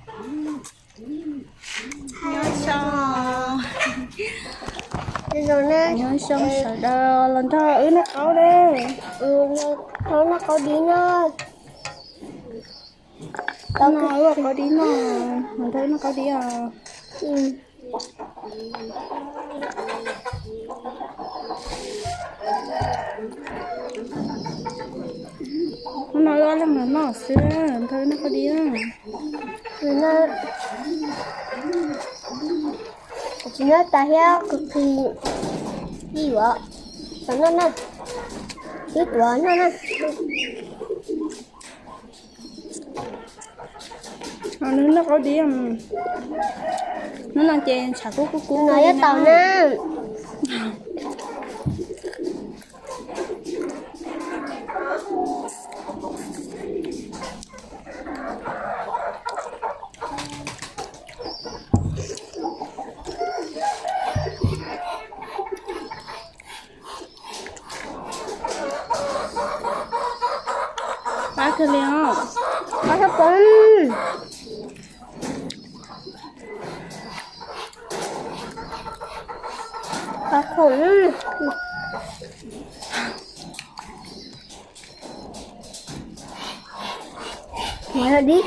Nyob zoo, nyob zoo sawv daws los nrog wb noj qaub na. Noj qaub dib no. Qaub dib no, los nrog wb noj qaub dib os. Hnub no wb ob leeg los noj xwb, nrog wb noj qaub dib. Tsis nyob tas thiab, kuv qhis ib yuav, tau noj na, ib tuav noj na. Noj qaub dib, hnub no ces ntshav kub kub kub no yog tau na. Qab kawg li os. Qab thab poob. Qab khoom. Dib.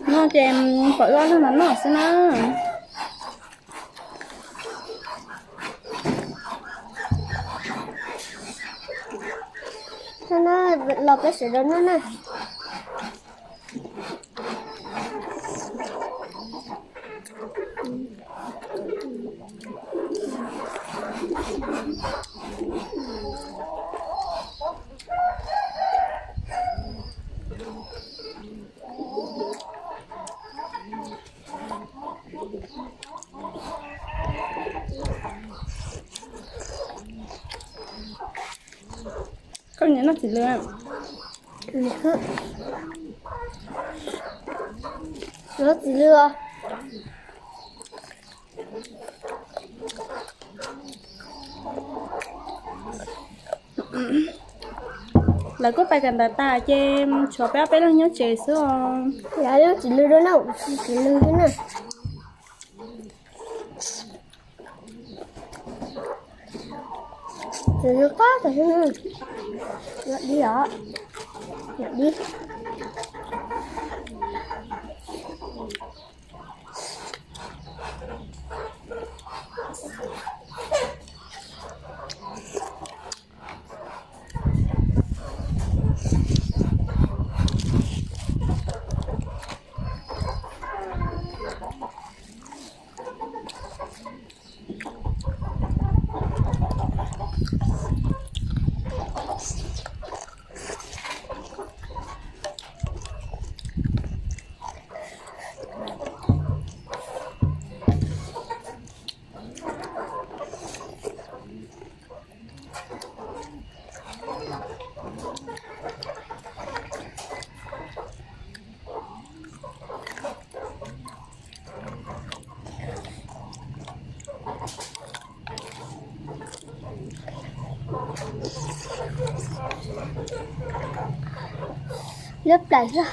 No ces pom wb ob leeg los noj xwb na. Los peb sawv daws noj na. Koj niam noj txiv lws. Noj txiv lws os. Lawv kuj pais kawm ntawv tas ces tshuav peb ob peb leeg nyob tsev xwb os. Yav noj txiv lws dua na, txiv lws xwb na. Txiv lws qab tas xwb. Yog dib os. Yog dib. Lub plaws xwb.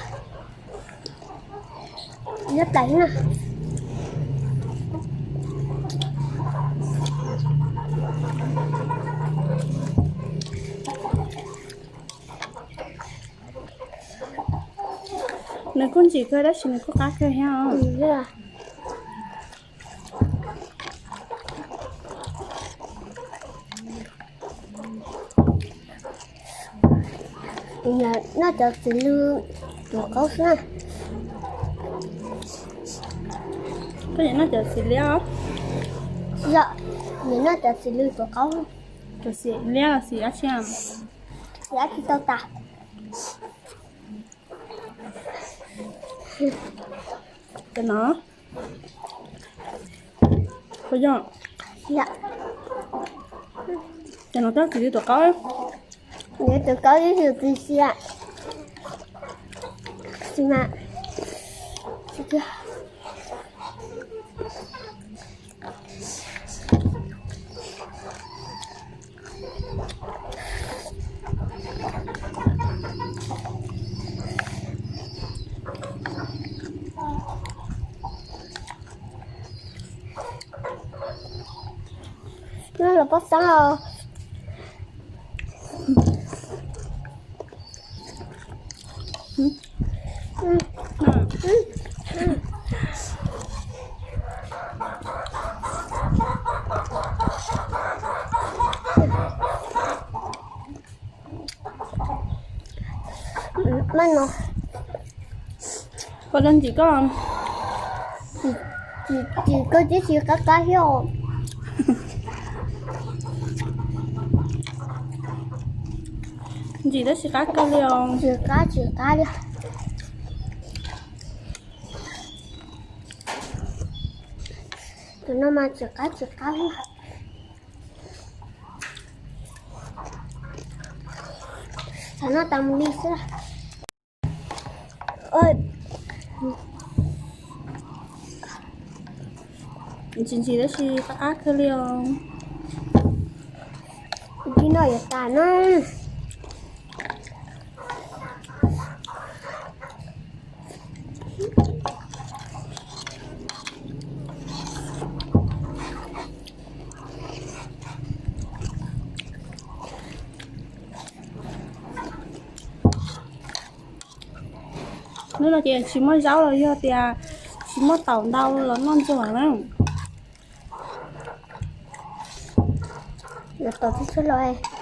Lub plaws xwb na. Nws kuj ntsim kawg tab sis nws kuj qab kawg thiab os. Noj cov txiv lws tuav qaub xwb na. Koj niam noj cov txiv liab os? Yog, niam noj cov txiv lws tuav qaub. Cov txiv liab los txiv dab tsi? Txiv dab tsi tau tas. Cov no. Puas yog? Cov no cov txiv lws tuav qaub. Tuav qaub ib yam txiv xiab. Xi mas. Xi tiag. Pob xeeb os. Maj no, koj ntxim koj, ntxim koj tib si qab qab thiab os. Ntxim tab sis qab kawg li os. Tsis qab tsis qab li. Tus no mas tsis qab tsis qab li. Thaum no tas mus li xwb. Ntxim ntxim tab sis qab qab kawg li os. Ib no yuav tas no. Hnub no ces tsis muaj zaub los yog tias tsis muaj taum ntau los noj ntxuav na. Yuav tau tib tsuag los.